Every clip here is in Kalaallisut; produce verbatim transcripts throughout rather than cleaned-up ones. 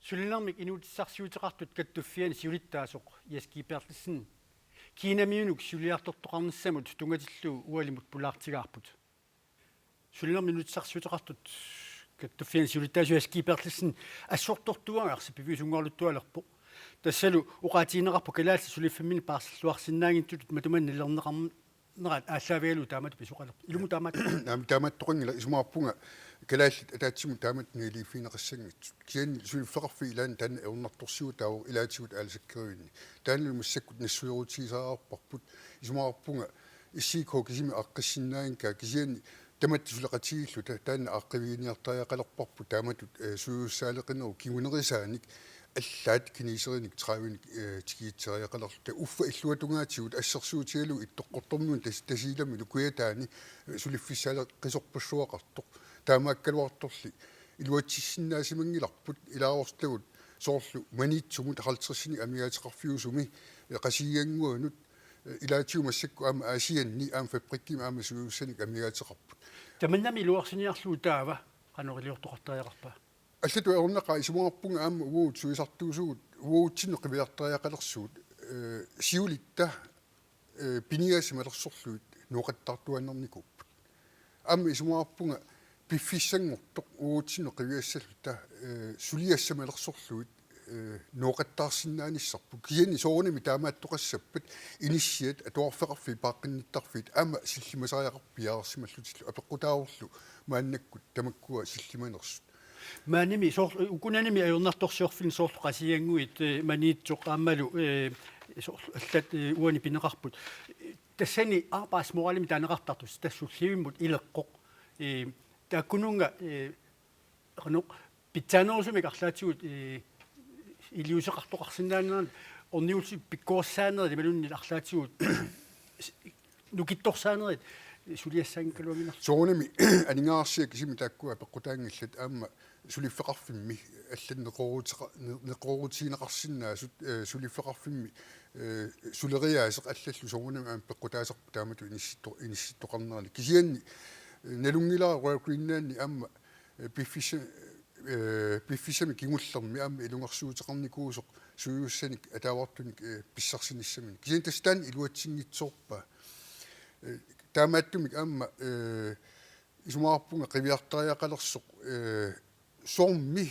Sulinermik inuutissarsiuteqartut kattuffianni siulittaasoq Jess G. Berthelsen Kinamiunut suliartortoqarnissamut tunngatillugu ualimut pulaartigaarput. Sulinermik inuutissarsiuteqartut kattuffianni siulittaasoq Jess G. Berthelsen assortortuagarsi piviusunngorluttualerpoq. Tassalu oqaatigineqarpoq kalaallit suliffimminni paarsilluarsinnaanngitsutut matumanik nalilerneqarnerat aallaavigalugu taamatut pisoqalerpoq. Ilumut taamaat. Naamik, taamaattoqanngilaq, isumaqarpunga kalaallit ataatsimut taamatut nalilerneqassanngitsut. Kisianni suliffeqarfiit ilaanni taanna ajornartorsiutaavoq ilaatigut aalisakkerivinni. Taannalu massakkut nassuerutigisariaqarparput. Isumaqarpunga S I K kisimik aaqqissinnaanngikkaa, kisianni tamatta suleqatigiilluta taanna aaqqiviginiartariaqalerparput taamatut, eh, suujussaalernerup kingunerisaanik allaat kinesernerup tredivenik, eh, tikitseriaqalerluta. Uffa illuatungaatigut assersuutigalugu Ittoqqortoormiunut Tas-, Tasiilamilu Kujataani, eh, suliffissaaleqisorpassuaqartoq. Taamaakkaluartorli iluatsissinnaasimanngillarput, ilaasortavut soorlu Maniitsumut halvtredsinik amigaateqarfiusumi, eh, Qasigiannguanut, eh, ilaatigut massakkut aamma Aasianni aamma fabrikkimi aamma suujussaanik amigaateqarput. Tamannami iluarsiniarlugu taava qanoq iliortoqartariaqarpa? Allatut ajornaqaaq, isumaqarpunga aamma uagut sulisartuusugut uagutsinnut qiviartariaqalersugut, eh, siulitta, eh, piniagassat malersorlugit nooqattaartuaannarnikuupput. Aamma isumaqarpunga piffissanngortoq uagutsinnut qiviassalluta, eh, suliassat malersorlugit, eh, nooqattaarsinnaanissarput. Kisianni soorunami taamaattoqassappat inissiat atuarfeqarfiit paaqqinnittarfiit aamma sillimasariaqarput piareersimallutillu, apeqqutaavorlu maannakkut tamakkua sillimanersut. Maanimi soorlu, ukunanimi ajornartorsiorfinni soorlu Qasigiannguit, eh, Maniitsoq aammalu, eh, soorlu allat, eh, uani pineqarput. Tassani arbejdsmoralimi taaneqartartoq, tassa sullivimmut ileqqoq. Eh, taakkununnga, eh, qanoq pitsaanerusumik arlaatigut, eh, iliuuseqartoqarsinnaanerat, ornigullutik pikkorissaanerit imaluunniit arlaatigut nukittorsaanerit suliassaanngikkaluannginnarlutik. Soorunami aningaasarsiat kisimik taakkua peqqutaanngillat, aamma suliffeqarfimmi allat neqerooruteqa-, ne-, neqeroorutigineqarsinnaasut, eh, suliffeqarfimmi, eh, suleriaaseq allallu soorunami aamma peqqutaasarput taamatut inissitto-, inissittoqarnerani. Kisianni, eh, nalunngilara Royal Greenlandi aamma, eh, piffissa-, eh, piffissami kingullermi aamma ilungersuuteqarnikuusoq suujussaanik ataavartunik, eh, pissarsinissaminik. Kisianni tassa taanna iluatsinngitsoorpaa. Eh, taamaattumik aamma, eh, isumaqarpunga qiviartariaqalersoq, eh, soormi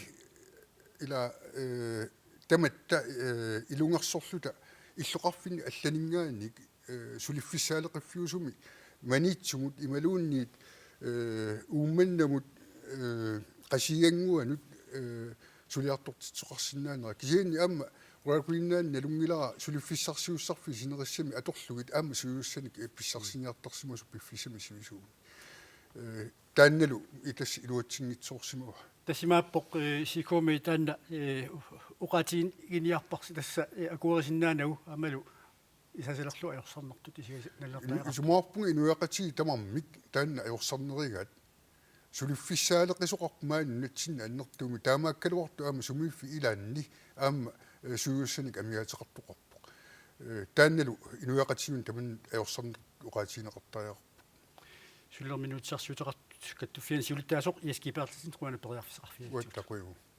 ila, eh, tamatta, eh, ilungersorluta illoqarfinni allaninngaanniit, eh, suliffissaaleqiffiusumi Maniitsumut imaluunniit, eh, Uummannamut, eh, Qasigiannguanut, eh, suliartortitsisoqarsinnaanera. Kisianni aamma Royal Greenland nalunngilara suliffissarsiussarfik sinerissami atorlugit aamma suujussaanik, eh, pissarsiniartarsimasoq piffissami sivisuumi. Eh, taannalu tassa iluatsinngitsoorsimavaa. Tassa imaappoq, eh, S I K-mi taanna, eh, oqaatiginiarparsi tassa, eh, akuerisinnaanagu aammalu isasalerlu ajorsarnertut isigasit nalilertariaqarput. Isumaqarpunga inuiaqatigiit tamarmik taanna ajorsarnerigaat. Suliffissaaleqisoqarpoq maani nunatsinni annertuumik, taamaakkaluartoq aamma sumiiffik ilaanni aamma, eh, suujussaanik amigaateqartoqarpoq. Eh, taannalu inuiaqatigiinni tamanna ajorsarneq oqaatigineqartariaqarpoq. Sulinermik inuutissarsiuteqartut kattuffianni siulittaasoq Jess G. Berthelsen, qujanaq periarfissaqarfigatsigut. Uagut takujumaarpugut.